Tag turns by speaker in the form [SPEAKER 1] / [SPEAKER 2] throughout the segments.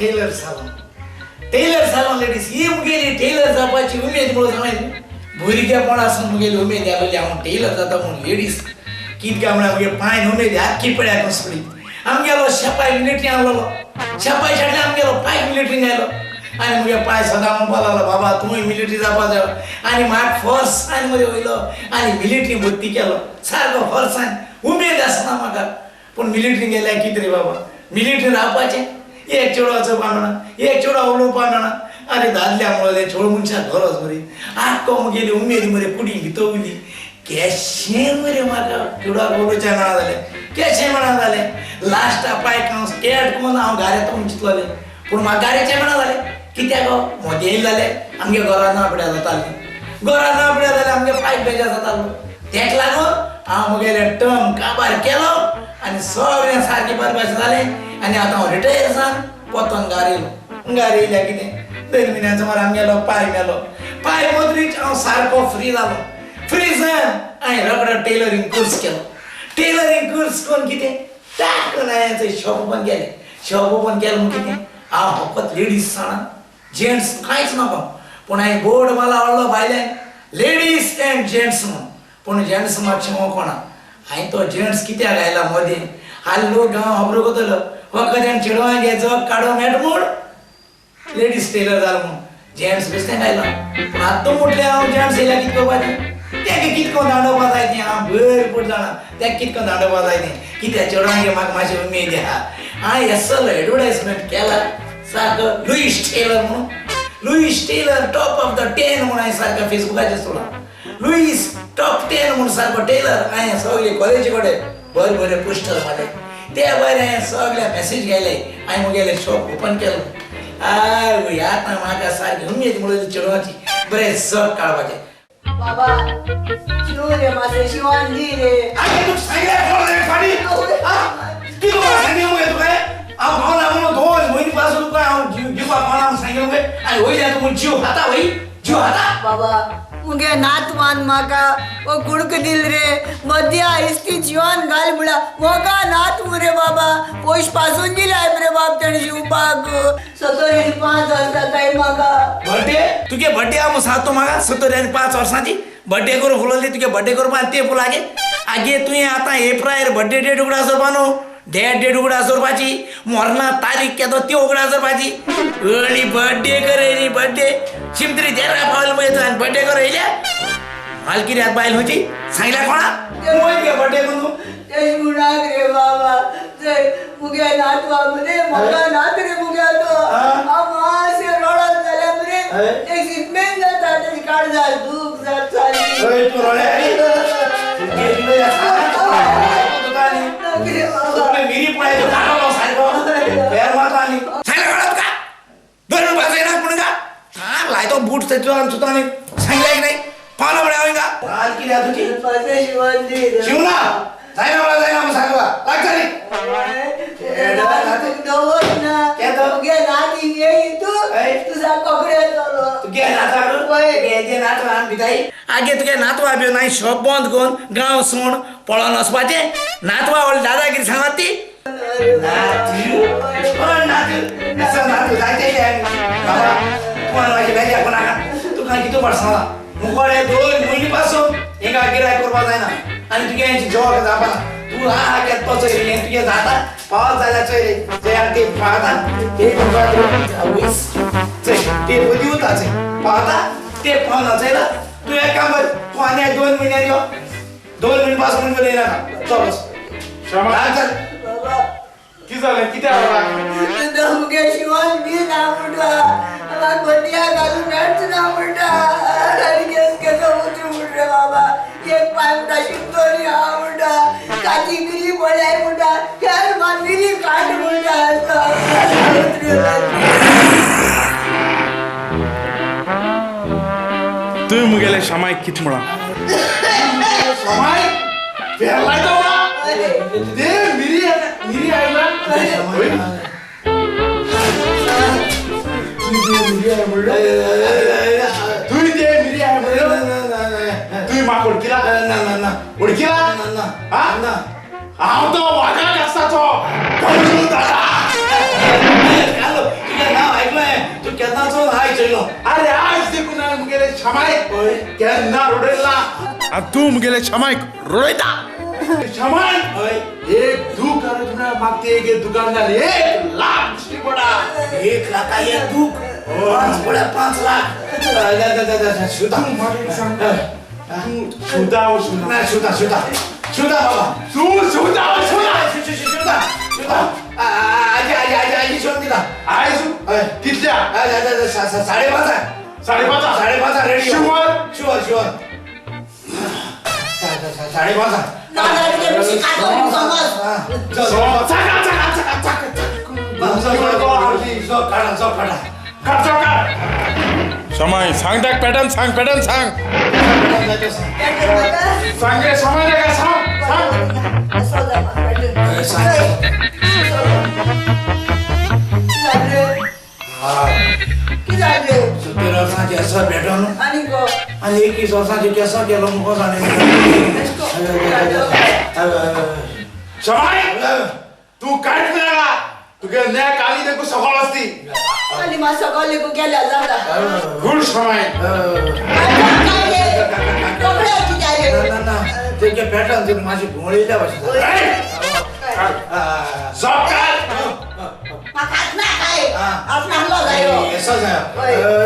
[SPEAKER 1] Tailor salon. Tailor salon ladies ही मुगेली tailor जावपाची उमेद म्हणून सांगली. भुरगेपणा आसून मुगेली उमेद आसलेली हांव टेलर जाता म्हणून लेडीज. कितक्या म्हळ्यार मुगे पांयन उमेद आख्खी पळयात सोडी. आमगेलो शेपाय मिलिटरी आसलेलो. शेपाय छाडले आमगेलो पाय मिलिटरीन आयलो आनी मुगे पाय सदां म्हणपाक लागलो, बाबा तूंय मिलिटरी जावपा जाय. आनी म्हाका फोर्सान मरे वयलो आनी मिलिटरी भरती केलो. सारको फोर्सान उमेद आसना म्हाका. पूण मिलिटरी गेल्यार कितें रे बाबा, मिलिटरी रावपाचें एक चेडो वचपाक मेळना, एक चेडो उलोवपाक मेळना. आरे दादल्या म्हणलें चेडो मनशाक गरज मरे. आख्खो मुगेली उमेद मरे कुडी भितर उरली. केशें मरे म्हाका चेडवाक उलोवचें मेळना जालें, केशें मेळना जालें. लास्टाक पायक हांव स्केट करून हांव घार येता म्हूण चिंतलोलें, पूण म्हाका घार येचें मेळना जालें. कित्याक गो मोदें येयलें जालें आमगे घरा ना फुडें जातालें, घरा ना फुडें जालें आमगे पायक बेजार जातालो. तेका लागून हांव मुगेलें टर्म काबार केलो आनी सगळें सारकें बरें भाशेन जालें. आनी आतां हांव रिटायर जावन पोतोन घार येयलो. घार येयल्यार कितें, 2 म्हयन्यांचो मरे आमगेलो पाय मेलो. पाय मदरीच हांव सारको फ्री जालो. फ्री जावन हांवें रोखडो टेलरींग कोर्स केलो. टेलरींग कोर्स करून कितें टाकून हांवें थंय शॉप ओपन केलें. शॉप ओपन केलें म्हूण कितें हांव फकत लेडीज जाणा, जेंट्स कांयच नाका. पूण हांवें बोर्ड मारला व्हडलो भायल्यान लेडीज एंड जेंट्स म्हणून. पूण जेंट्स मातशें वळखना. हांवें तो जेंट्स कित्याक आयला मदीं, हालीं लोक गांव खबरो करतलो फकत आनी चेडवां घे जग काडूंक मेळटा म्हूण लेडीज टेलर जालो म्हूण जेंट्स बेश्टें आयला. पूण आतां म्हटलें हांव जेंट्स येयल्यार कितें करपाचें, तेका कितको दांडोवपा जाय तें हांव भरपूर जाणा. तेका कितको दांडोवपा जाय तें, कित्याक चेडवांगे म्हाका मातशी उमेद आहा. हांवें एसलो एडवर्टायजमेंट केला सारको लुईस टेलर म्हणून. Louis tailor top of the 10 म्हणून हांवें सारको फेसबुकाचेर सोडला. लुईस टॉप 10 म्हणून सारको टेलर हांवें सगळे कॉलेजी कडेन बरे बरे पोस्टर मारले. ते बरे हांवें सगळे मॅसेज घायले. हांवें मुगेलें शॉप ओपन केलो. आवय आतां म्हाका सारकी उमेद म्हणून चेडवाची बरें जग काडपाचें.
[SPEAKER 2] बाबा शिव रे मातशें शिवान दी रे.
[SPEAKER 1] आगे तुका सांगलें कोण रे फाटी? कितें तुका सांगलें मुगे तुका? हांव पावना म्हणून 2 म्हयने पासून तुका हांव जीव दिवपाक पावना म्हणून सांगलें मुगे. आनी वयल्या तूं म्हूण जीव खाता वय, जीव खाता.
[SPEAKER 2] बाबा मुगे नातवान म्हाका ओ गुडक दिल रे, मद्या इस्ती जिवान घाल म्हळ्यार मोगा नात रे बाबा. पयश पासून दिलाय रे बाब तेणें शिवपाक. 75 वर्सां जाय म्हाका.
[SPEAKER 1] बर्थडे तुगे बर्थडे हांव सांगता म्हाका 75 वर्सांची बर्थडे करूं फुलोली. तुगे बर्थडे करपा ते फुल आगे आगे तुवें आतां एप्रायर बर्थडे डेट उगडास दवरपा न्हू, डेट डेट उगडास दवरपाची, मरना तारीख केदो ती उगडास दवरपाची. अर्ली बर्थडे कर, अर्ली बर्थडे शिमतरी देरा पावल मगे तूं आनी बर्थडे कर येयल्या माल कित्याक बायल खंयची सांगल्या कोणा मुगे बर्थडे करून तूं
[SPEAKER 2] तेश म्हणाक रे बाबा जय मुगे नातवा मरे म्हाका नात रे मुगे तो हांव मातशें रडत जाल्यार मरे ते शितमेन जाता, तेजी काळजार दूख जाता.
[SPEAKER 1] तूं रडे मिरी पळय काडलो सारको पेर मारता आनी सांगल्या कोणा तुका दोन पास येना पूण का थार लायतो बूट थंय सुद्दां आनी सांगल्या की नाही पावना म्हळ्यार हांवें का हाल कित्याक तुजी शिवना जायना म्हळ्यार जायना म्हूण सांगला लाग जाली. आगे तुगे नातवा बी नाय शॉप बंद करून गांव सोड पळोवन वचपाचें. नातवा व्हडली दादागिरी सांगात ती नातू नातू नातू जायते बाबा तुका मातशें बेजार करूं नाका. तुका कितें फाट सांगला मुकोडे 2 म्हयने पासून हिंगा गिरायक करपाक जायना आनी तुगे जॉब जावपाना. तूं हा केदो चोय तुगे जाता पावस जाल्यार चोय रे चोय आनी ते पावता ते चोय ते मदीं उरता चोय पावता ते पावना चोयला. तूं एक काम कर, तूं आनी 2 म्हयन्यार यो. 2 म्हयने पासून म्हणून येयनाका. चल बस. चल
[SPEAKER 3] कितें जालें, कित्याक रडटा?
[SPEAKER 2] मुगे शिवान बी ना म्हणटा, म्हाका बदया घालून मेळच ना म्हणटा. आनी केस केसो उतरू म्हण रे बाबा. एक पांय म्हणटा शिकतली हा म्हणटा, काची मिरी पळय म्हणटा, ह्यार म्हाका मिरी काड म्हणटा.
[SPEAKER 3] तुवें मुगेले शमायक कितें म्हळां? शमाय फेर लायता ते मिरी मिरी आयला. तुवें ते मिरी I म्हणलें, तुवें म्हाका वळखिला? वळखिला? हांव तो वाघाक आसता तो. दादा
[SPEAKER 1] तुगे नांव आयकलें तूं केन्नाचो आयज चोयलो.
[SPEAKER 3] अरे आज देखून हांवें मुगेले शमायक केन्ना रडयला आनी तूं मुगेले शमायक रडयता. शमाय एक दूख आनी तुमच्या मागते एक दुकानदार 1 लाख दिश्टी पडा.
[SPEAKER 1] 1 लाख एक दूख 5 पड्या 5 लाख. सुता
[SPEAKER 3] सांग सुता
[SPEAKER 1] ना सुता सुता सुता बाबा
[SPEAKER 3] तूं सुता सुता
[SPEAKER 1] सुता सुता. आजी आजी आजी आजी शोध दिता.
[SPEAKER 3] आयज कितल्या
[SPEAKER 1] 5:30
[SPEAKER 3] 5:30
[SPEAKER 1] 5:30 रेडी.
[SPEAKER 3] Sure
[SPEAKER 1] sure sure 5:30.
[SPEAKER 3] समय सांग ताक पॅटर्न सांग पॅटर्न सांग सांगे समय का सांग सांग.
[SPEAKER 1] 70 वर्सांचे केसो पेटोवन आनी 21 वर्सांचे केसो केलो मुखो जाणें.
[SPEAKER 3] समय तूं कांयच मेळना तुगे नेक आनी देखून सकाळ आसती
[SPEAKER 2] आनी म्हाका सकाळ लेगून गेल्या जाता.
[SPEAKER 3] गुड समय.
[SPEAKER 1] ना तेगे पेटर्न तुका मातशी घुंवळिल्ल्या भाशेन.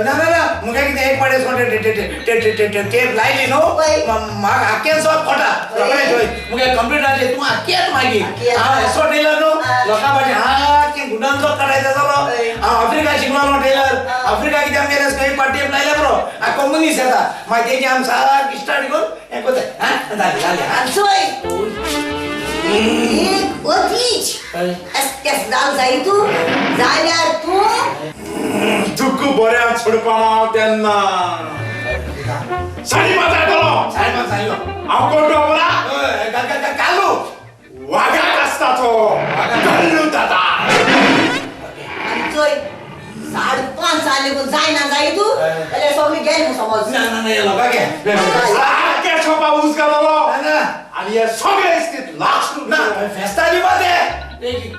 [SPEAKER 1] ना ना ना मुगे कितें एक पाटे टेप लायली न्हू म्हाका आख्खें सोप कोटा रोखडें चोय मुगे कंप्युटराचेर तूं आख्खेंच मागीर हांव एसो टेलर न्हू लोकां भाशेन आख्खें गुंडान सोप काडायता जालो. हांव आफ्रिका शिकलो टेलर. आफ्रिका कितें आमगेलें खंय पाट टेप लायल्या पुरो कम्युनिस्ट येता मागीर तेजी आमी सारकी स्टार्ट करून हें करता. आं जालें जालें.
[SPEAKER 2] एक अतीच जाय तूं जाल्यार तूं
[SPEAKER 3] तुका बऱ्याक सोडपा हांव तेन्ना 5:30 येतलो.
[SPEAKER 1] 5:30 आयलो.
[SPEAKER 3] हांव कोण खबर
[SPEAKER 1] कालू
[SPEAKER 3] वागाक आसता तो कल्लू दादा.
[SPEAKER 2] आनी चोय 5:30 आले जायना जाय तूं जाल्यार सगळीं गेल समज.
[SPEAKER 1] ना ना ना लोकांक
[SPEAKER 3] सारकें शॉपा ऊस घातलो आनी हे सगळे स्थित लास्ट
[SPEAKER 1] ना फेस्ता दिवपा ते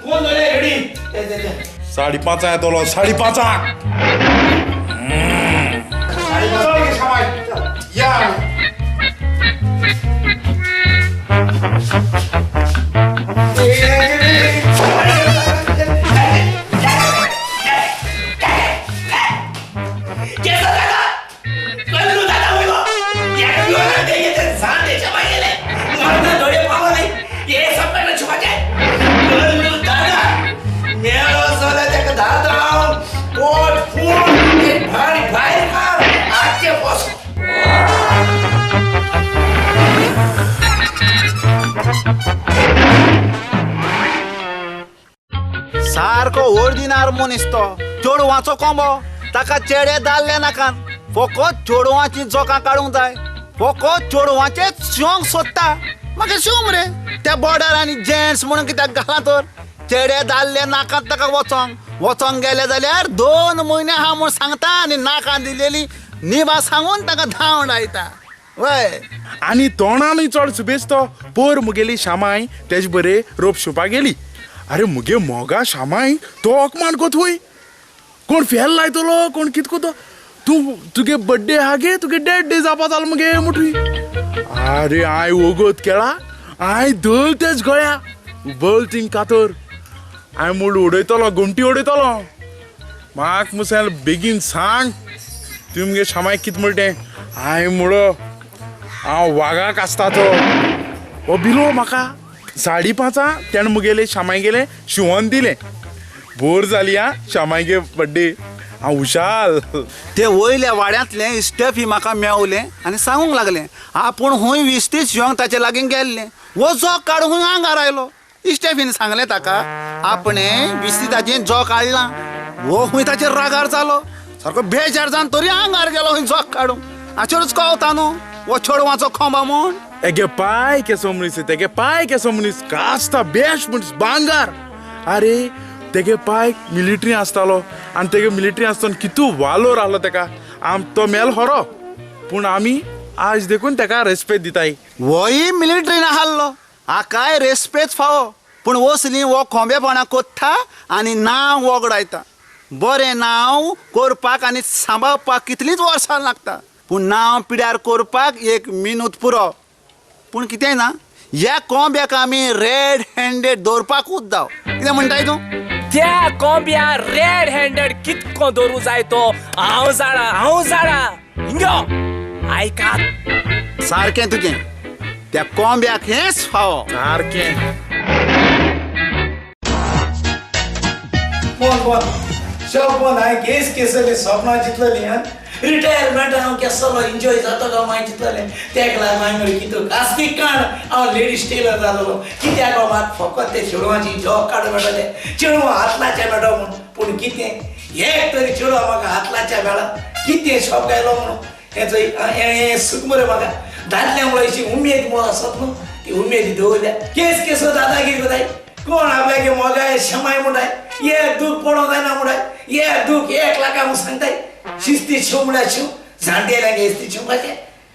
[SPEAKER 1] कोण जाले रेडी.
[SPEAKER 3] 5:30 येतलो 5:30. या
[SPEAKER 4] सारको ओर्दिनार मनीस तो चेडवाचो कोंबो ताका चेडे दाल्ले नाकान फकत चेडवाची जोकां काडूंक जाय फकत चेडवाचेच शिवंक सोदता. मागीर शिवंक रे त्या बॉर्डर आनी जेंट्स म्हणून कित्याक घाला तर चेडे दाल्ले नाकात ताका वचोंक वचोंक गेले जाल्यार 2 म्हयने आहा म्हूण सांगता आनी नाका दिलेली निभा सांगून ताका धांवडायता. वय
[SPEAKER 3] आनी तोंडानूय चड सुबेज तो पोर मुगेली शामाय तेज बरे रोप शिवपाक गेली. अरे मुगे मोगा शामाय तो अकमान कोत कोण फेल लायतलो कोण कित कोतो तूं तुगे बड्डे आहा गे तुगे डेड डे जावपा जालो मुगे मुठी. अरे हांवें वोगोत केळा हांवें धल तेज गळ्या बल थिंग कातर हांवें म्हूण उडयतलो गोमटी उडयतलो. म्हाका मुसाल बेगीन सांग तुवें मुगे शामाय कित म्हणटें. हांवें म्हणलो हांव वागाक आसता तो हो बिलो म्हाका 5:30 तेणें मुगेले शामाय गेलें शिंवोन दिलें. बोर जाली आं शामायगे बड्डे. हांव हुशाल.
[SPEAKER 4] ते वयल्या वाड्यांतलें स्टेफी म्हाका मेवलें आनी सांगूंक लागलें आपूण हुंय 20-30 शिवंक ताचे लागीं गेल्लें वो जोक काडूंक हुंय आंगार आयलो. स्टेफीन सांगलें ताका आपणें 20-30 जोक काडला वो हुंय ताचेर रागार जालो सारको बेजार जावन तरी आंगार गेलो हुंय जोक काडूंक. हाचेरूच कळता न्हू वो चेडवाचो खोंबा म्हूण.
[SPEAKER 3] एगे पाय केसो मनीस तेगे पाय केसो मनीस कास्ता बेस्ट मनीस बांगार. अरे तेगे पाय मिलिटरी आसतालो आनी तेगे मिलिटरी आसतना कितू वालोर आहलो तेका. आम तो मेल हरो पूण आमी आज देखून तेका रेस्पेद दिताय.
[SPEAKER 4] वोय मिलिटरीन आहलो हाकाय रेस्पेद फावो पूण वसली वो खोंबेपणा कोत्ता आनी नांव वगडायता. बरें नांव करपाक आनी सांबाळपाक कितलींच वर्सां लागता, पूण नांव पिड्यार करपाक एक मिनूत पुरो. पूण कितें ना, ह्या कोंब्याक आमी रेड हँडेड दवरपाकूच जाव. कितें म्हणटाय तूं?
[SPEAKER 5] त्या कोंब्या रेड हँडेड कितको दवरूं जाय तो हांव जाणा, हांव जाणा. हिंगो आयकात.
[SPEAKER 4] सारकें तुजें, त्या कोंब्याक हेंच फावो.
[SPEAKER 3] सारकें.
[SPEAKER 1] कोण कोण शोप हांवें केस केसले स्वप्नां चिंतलेली. हा, रिटायरमेंट हांव केसलो एन्जॉय जातो काय मागीर चिंतलें. तेका लागून हांवें म्हणलें कितें खासगी काण हांव लेडीज टेलर जालोलो. कित्याक हांव म्हाका फकत ते चेडवांची जॉब काडूंक मेळटले, चेडवां हात लावच्या मेळटो म्हूण. पूण कितें एक तरी चेडवां म्हाका हात लावच्या मेळा, कितें शॉप घायलो म्हणून हेचो हें सूख मरे म्हाका. दादल्या मुळे अशी उमेद म्हूण आसत न्हू, ती उमेद दवरल्या. केस केसो दादागिरी कोताय, कोण आपल्याक मोगाय शमाय म्हणटाय, एक दूख पडोंक जायना म्हणटाय, एक दूख एक लाखा म्हूण सांगताय. शिस्ती शिव म्हळ्यार शिव, जाणटेल्यांक हेस्ती शिवपाचें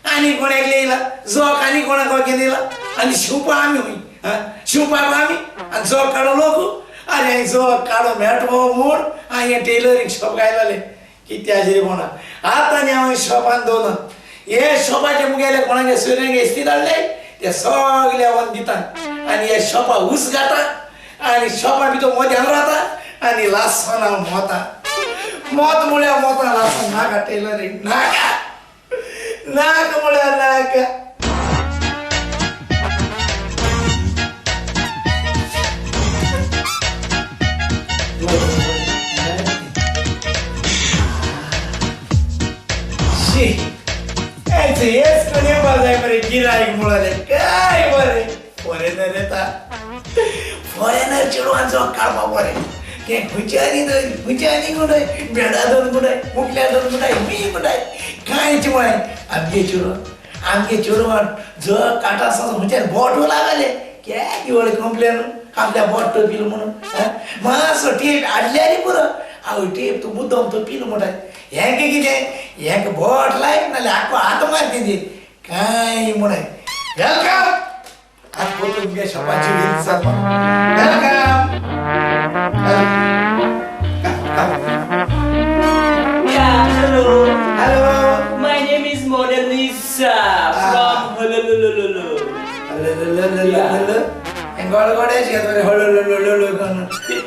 [SPEAKER 1] आनी कोणाक येयला जोक आनी कोणाक घेवन येयला आनी शिवपा आमी हूंय शिवपाक आमी आनी जोक काडूं लोक. आनी जोक काडूं मेळटलो म्हूण हांवें टेलरींग शॉप घायलेलें. कित्याचेर कोणा आतां आनी हांवें शॉपान दवरना. हे शॉपाचे मुगेले कोणागे सोयऱ्यांक एस्ती धाडले ते सगळे हांव दिता आनी हे शॉपा ऊस घाता आनी शॉपा भितर मध्यान रावता आनी लासन हांव मोता. मोत म्हळ्यार मोता लासन. नाका टेलरींग, नाका नाका म्हळ्यार नाका. शी, हेच कोण येवपा जाय मरे गिरायक म्हळ्यार काय बरें. फॉरेनर येता, फॉरेनर चेडवांचो काडपा बरें. तें खंयच्यानी धर, खंयच्यानी कुणाय, बेडा धरून कुणाय, मुकल्या धरून कुणाय, मी कुणाय कांयच म्हळ्यार. आमगे चेडवां, आमगे चेडवान जो काटा आसा खंयच्यान बोट लागले केदी व्हडली कंप्लेन आपल्या बोट तोपिलो म्हणून. मातसो टेप हाडल्यार पुरो, हांव टेप तूं मुद्दम तोपिलो म्हणटाय. हेंक कितें हेंक बोट लायक नाल्यार आख्खो हात मार तेंचेर कांय म्हणाय. Welcome. आतां पोरतून तुमगे शॉपाची वेल जाता. Welcome.
[SPEAKER 5] Yeah, hello.
[SPEAKER 1] Hello.
[SPEAKER 5] My name is Mona Lisa from Honolulu.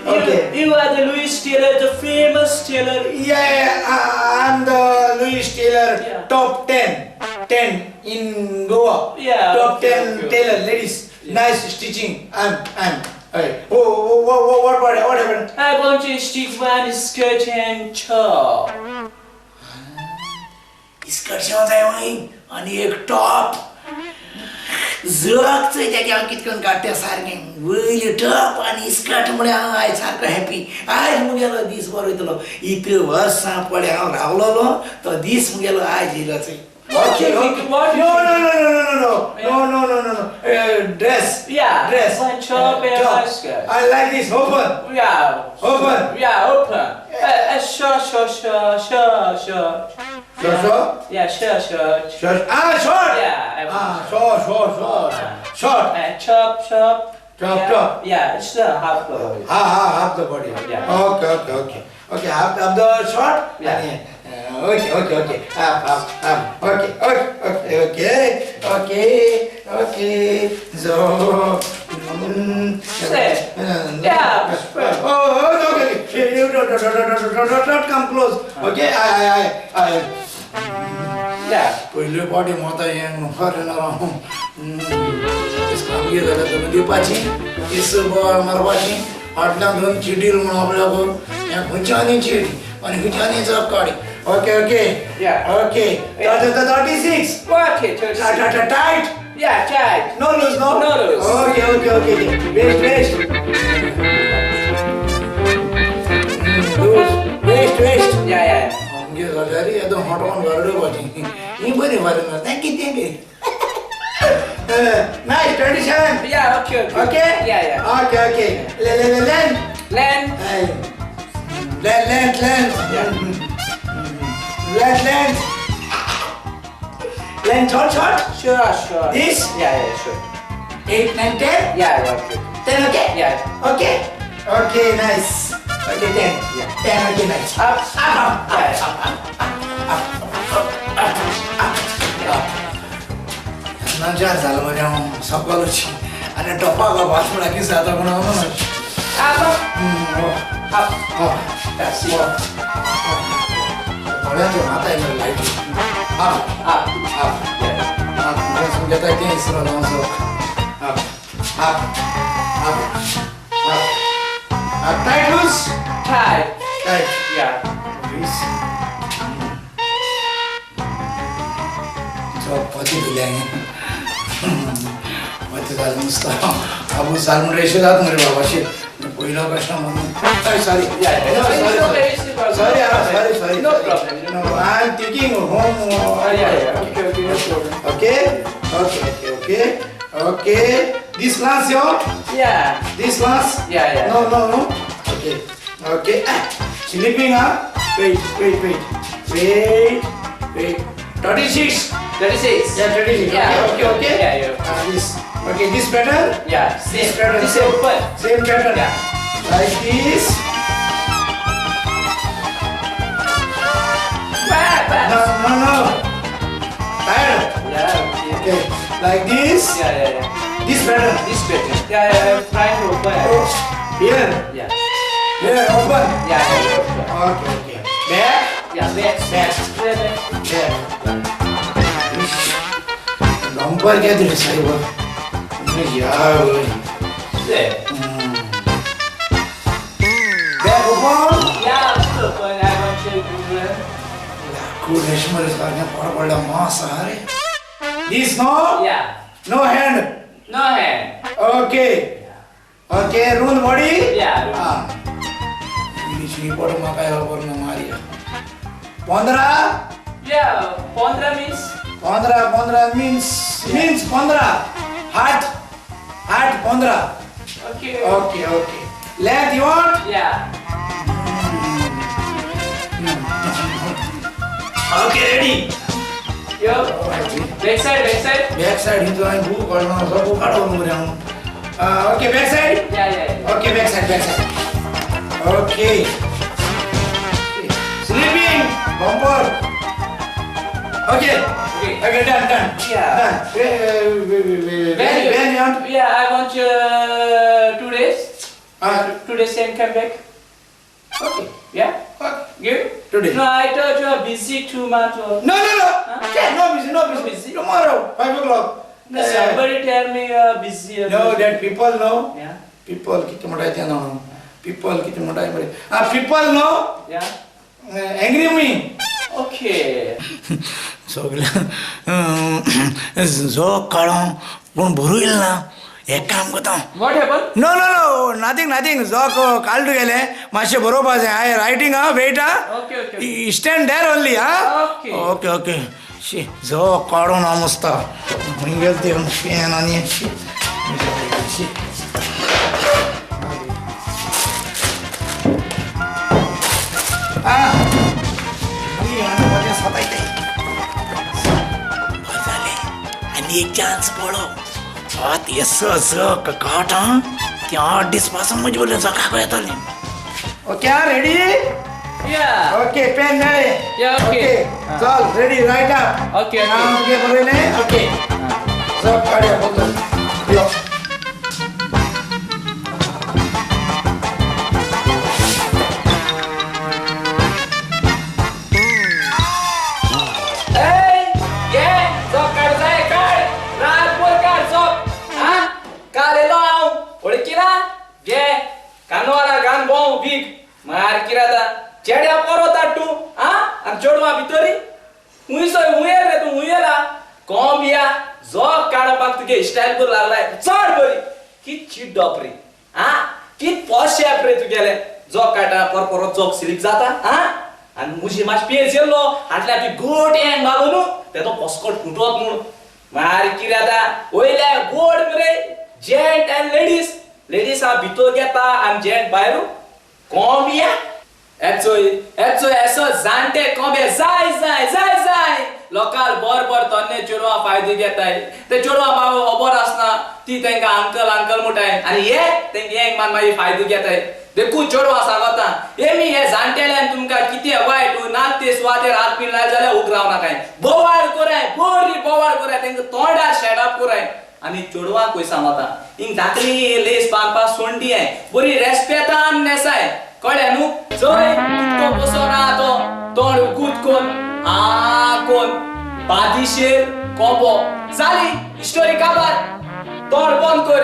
[SPEAKER 1] Okay.
[SPEAKER 5] You are the Louis Taylor, the famous tailor.
[SPEAKER 1] Yeah, I'm the Louis Taylor,
[SPEAKER 5] Yeah.
[SPEAKER 1] Top 10 in Goa.
[SPEAKER 5] Yeah,
[SPEAKER 1] Top
[SPEAKER 5] okay,
[SPEAKER 1] 10
[SPEAKER 5] okay.
[SPEAKER 1] tailor, ladies.
[SPEAKER 5] Yeah.
[SPEAKER 1] Nice stitching. I'm. Hey. Oh, what happened?
[SPEAKER 5] I want to stitch one skirt and top.
[SPEAKER 1] Skirt शिवंक जाय वय आनी एक top. जग चोय तेगे हांव कितें करून काडटा सारकें. वयली टॉप आनी स्कर्ट म्हळ्यार हांव आयज सारको हॅपी. आयज मुगेलो दीस बरो वयतलो. इतले वर्सां पळय हांव रावलोलो तो दीस मुगेलो आयज येयलो चोय.
[SPEAKER 5] Okay,
[SPEAKER 1] Okay.
[SPEAKER 5] What?
[SPEAKER 1] No, no, no, no, no, no, no, no, no, no, no. Dress.
[SPEAKER 5] Yeah.
[SPEAKER 1] Dress.
[SPEAKER 5] One top and
[SPEAKER 1] Top.
[SPEAKER 5] one skirt.
[SPEAKER 1] I like this open.
[SPEAKER 5] Yeah.
[SPEAKER 1] Open.
[SPEAKER 5] Yeah, open. Sure, sure, sure, sure, sure.
[SPEAKER 1] Sure, sure.
[SPEAKER 5] Yeah, sure, sure.
[SPEAKER 1] Sure. Ah, short.
[SPEAKER 5] Yeah. I want
[SPEAKER 1] Short, short, short, short.
[SPEAKER 5] And chop, chop.
[SPEAKER 1] Chop,
[SPEAKER 5] yeah.
[SPEAKER 1] Chop.
[SPEAKER 5] Yeah, it's the half the body.
[SPEAKER 1] Half the body.
[SPEAKER 5] Yeah.
[SPEAKER 1] Okay, okay, okay. Okay, half the short.
[SPEAKER 5] Yeah.
[SPEAKER 1] Okay, okay, okay. Half, half, half. Okay, okay, okay, okay, okay, okay. So.
[SPEAKER 5] Say. Yeah.
[SPEAKER 1] Oh, okay, okay. You don't come close. Okay, I.
[SPEAKER 5] Yeah.
[SPEAKER 1] पयले पावटी मोता हें foreigner हांव. आमगे जाल्यार धरून दिवपाची, केस बोवाळ मारपाची, फाटल्यान धरून चिडील म्हूण आपल्याक हें खंयच्यानी चीड आनी खंयच्यानी जप काडी. Okay, okay.
[SPEAKER 5] Yeah.
[SPEAKER 1] Okay. 36.
[SPEAKER 5] Okay, 36.
[SPEAKER 1] Tight.
[SPEAKER 5] Yeah, tight.
[SPEAKER 1] No loose, no?
[SPEAKER 5] No loose.
[SPEAKER 1] Okay, okay, okay. Waist, waist. Loose. Waist, waist.
[SPEAKER 5] Yeah, yeah.
[SPEAKER 1] आमगे जाल्यार येदो मोटोन घालपाची ही बरी फॉरेनर तें कितें Nice, 27.
[SPEAKER 5] Yeah, okay, okay.
[SPEAKER 1] Okay?
[SPEAKER 5] Yeah, yeah.
[SPEAKER 1] Okay, okay. Length.
[SPEAKER 5] Length.
[SPEAKER 1] Length, length, length.
[SPEAKER 5] Yeah.
[SPEAKER 1] Length, length. Length, short, short?
[SPEAKER 5] Sure, sure.
[SPEAKER 1] This?
[SPEAKER 5] Yeah, yeah, sure.
[SPEAKER 1] 8, 9, 10?
[SPEAKER 5] Yeah, okay.
[SPEAKER 1] 10, okay?
[SPEAKER 5] Yeah.
[SPEAKER 1] Okay? Okay, nice. Okay, 10.
[SPEAKER 5] Yeah.
[SPEAKER 1] 10, okay, nice.
[SPEAKER 5] Up.
[SPEAKER 1] Up, up,
[SPEAKER 5] Yeah.
[SPEAKER 1] up, up, up, up, up, up. नाजार जालो मरे हांव सकलची आनी टोपाक भास म्हणा कितें जाता म्हूण हांव
[SPEAKER 5] Up. Up. Up. Yeah, see.
[SPEAKER 1] थोड्यांचे माता मरे light up
[SPEAKER 5] Up.
[SPEAKER 1] Up
[SPEAKER 5] Yeah.
[SPEAKER 1] Up घेता तें इसरो हांव up up up up up tight loose
[SPEAKER 5] Tight.
[SPEAKER 1] Tight
[SPEAKER 5] Yeah.
[SPEAKER 1] वीस पती दिले पती जालें नुस्ता आबू जाल म्हणून रेशे जात मरे बाबाशे पयलो प्रश्न म्हणून sorry
[SPEAKER 5] Yeah. No, it's okay. It's okay.
[SPEAKER 1] Sorry sorry sorry
[SPEAKER 5] No problem.
[SPEAKER 1] No, I am taking home.
[SPEAKER 5] Yeah, yeah. Okay, okay, no problem.
[SPEAKER 1] Okay, okay, okay, okay, okay. This last, yo.
[SPEAKER 5] Yeah.
[SPEAKER 1] This last.
[SPEAKER 5] Yeah, yeah.
[SPEAKER 1] No, no, no. Okay, okay. Ah, sleeping, huh? Wait, wait, wait, wait, wait. 36.
[SPEAKER 5] 36.
[SPEAKER 1] Yeah, 36.
[SPEAKER 5] Yeah.
[SPEAKER 1] Okay, okay, okay.
[SPEAKER 5] Yeah, yeah.
[SPEAKER 1] This. Okay, this pattern.
[SPEAKER 5] Yeah. Same.
[SPEAKER 1] This pattern.
[SPEAKER 5] This open.
[SPEAKER 1] Same pattern.
[SPEAKER 5] Yeah.
[SPEAKER 1] Like this.
[SPEAKER 5] Back, back.
[SPEAKER 1] No, no, no. Tired.
[SPEAKER 5] Yeah. Okay.
[SPEAKER 1] Okay. Like this.
[SPEAKER 5] Yeah, yeah, yeah.
[SPEAKER 1] This pattern.
[SPEAKER 5] This better. Yeah, yeah. I'm trying to open.
[SPEAKER 1] Oh, here.
[SPEAKER 5] Yeah.
[SPEAKER 1] Here, open.
[SPEAKER 5] Yeah, yeah, yeah.
[SPEAKER 1] Okay, okay. Back.
[SPEAKER 5] Yeah, back.
[SPEAKER 1] Back.
[SPEAKER 5] Yeah, back.
[SPEAKER 1] Back. Number क्या दिले साहेब यार
[SPEAKER 5] Yeah.
[SPEAKER 1] Back open.
[SPEAKER 5] Yeah, open. I want to Google.
[SPEAKER 1] लाकूड रेशमरे सारखें पड पडल्या मास आहा रे. This no?
[SPEAKER 5] Yeah.
[SPEAKER 1] No hand.
[SPEAKER 5] No hand.
[SPEAKER 1] Okay. Okay, round body?
[SPEAKER 5] Yeah.
[SPEAKER 1] Ah. English report म्हाका खबर ना Maria. 15?
[SPEAKER 5] Yeah, 15 means?
[SPEAKER 1] 15 means means 15. Heart. Heart 15.
[SPEAKER 5] Okay.
[SPEAKER 1] Okay, okay. Length you want?
[SPEAKER 5] Yeah.
[SPEAKER 1] Okay, ready.
[SPEAKER 5] Yo. Back side, back side.
[SPEAKER 1] Back side Hindu हांवें book काडलो so book काडून मरे हांव. Okay, back side?
[SPEAKER 5] Yeah, yeah, yeah.
[SPEAKER 1] Okay, back side, back side. Okay. Sleeping bumper. Okay.
[SPEAKER 5] Okay.
[SPEAKER 1] Okay, done, done.
[SPEAKER 5] Yeah.
[SPEAKER 1] Done.
[SPEAKER 5] When
[SPEAKER 1] When you want?
[SPEAKER 5] Yeah, I want 2 days. 2 days and come back.
[SPEAKER 1] Okay.
[SPEAKER 5] Yeah?
[SPEAKER 1] Okay.
[SPEAKER 5] Give?
[SPEAKER 1] 2 days.
[SPEAKER 5] No, I thought you are busy 2 months. Or...
[SPEAKER 1] No, no, no.
[SPEAKER 5] Huh?
[SPEAKER 1] Yeah, no busy, no busy.
[SPEAKER 5] No busy.
[SPEAKER 1] Tomorrow, 5 o'clock.
[SPEAKER 5] No, somebody tell me you are busy.
[SPEAKER 1] No, that people know.
[SPEAKER 5] Yeah.
[SPEAKER 1] People किती मोठा आहे ना. People किती मोठा आहे बरे. People know.
[SPEAKER 5] Yeah.
[SPEAKER 1] Angry me.
[SPEAKER 5] Okay.
[SPEAKER 1] सगळ्या जो काडूं पूण बरोयल ना. एक काम करता.
[SPEAKER 5] What happened?
[SPEAKER 1] No, no, no, nothing, nothing. Joke काडू गेले मातशें बरोवपा जाय. I writing ah, wait ah.
[SPEAKER 5] Okay, okay.
[SPEAKER 1] Stand there only ah.
[SPEAKER 5] Okay.
[SPEAKER 1] Okay, okay. शी जो काडून हांव मस्त खंय गेले ते पेन आनी शी. बरें जालें आनी एक चान्स पळो. ते स काट आं ते 8 दीस पासून म्हजे बरोबर सकाळ येतालें. Okay ready?
[SPEAKER 5] Yeah.
[SPEAKER 1] Okay, pen मेळ्ळें.
[SPEAKER 5] Yeah, okay.
[SPEAKER 1] चल ready write up.
[SPEAKER 5] Okay, okay.
[SPEAKER 1] नांव ओके बरयलें. ओके चल काडया बघ यो.
[SPEAKER 5] Hey, yeah, जोक काड जाय काड. रातभर काड जोक. हा? काल येयलो हांव वळखीना? घे कानवाला गान भोंव वीक मार किराता चेड्या पोरो ताट तूं आ आनी चेडवां भितरी हुंयसो हुंयेल रे तूं हुंयेला कोंबिया जोक काडपाक तुगे स्टायल बरी लागलाय चड बरी कित चिड्डप रे आ कित पोशेप रे तुगेले जोक काडटा पर परत जोक सिलीक जाता आ आनी मुशी मातशें पेज येयल्लो हाटल्या ती गोट येंग मागो न्हू तेजो पस्कोट फुटत म्हूण मार कितें जाता वयल्या गोड मरे जेंट आनी लेडीज लेडीज हांव भितर घेता आनी जेंट भायर कोंबिया एचोय एचोय एसो जाणटे कोंबे जाय जाय जाय जाय लोकाल बर बर तन्ने चेडवां फायदो घेताय ते चेडवां बाबा खबर आसना ती तांकां अंकल अंकल म्हणटाय आनी हे तेंगे येंग मान मागीर फायदो घेताय. देखू चेडवां सांगता एमी हे जाणटेल्यान तुमकां कितें वायट ना ते सुवातेर हात बीन लायले जाल्यार उगराव नाकाय. बोवाळ कोराय, बरी बोवाळ कोराय, तेंका तोंडार शेडाप कोराय. आनी चेडवांकूय सांगता हिंग धाकली लेस बांदपा सोंडी I, बरी रेस्पेतान न्हेसाय, कळ्ळें न्हू? चोय कितको बसोन आहा तो, तोंड उगूत कोन आ कोन बादिशेर कोबो. जाली स्टोरी काबार, तोंड बंद कर.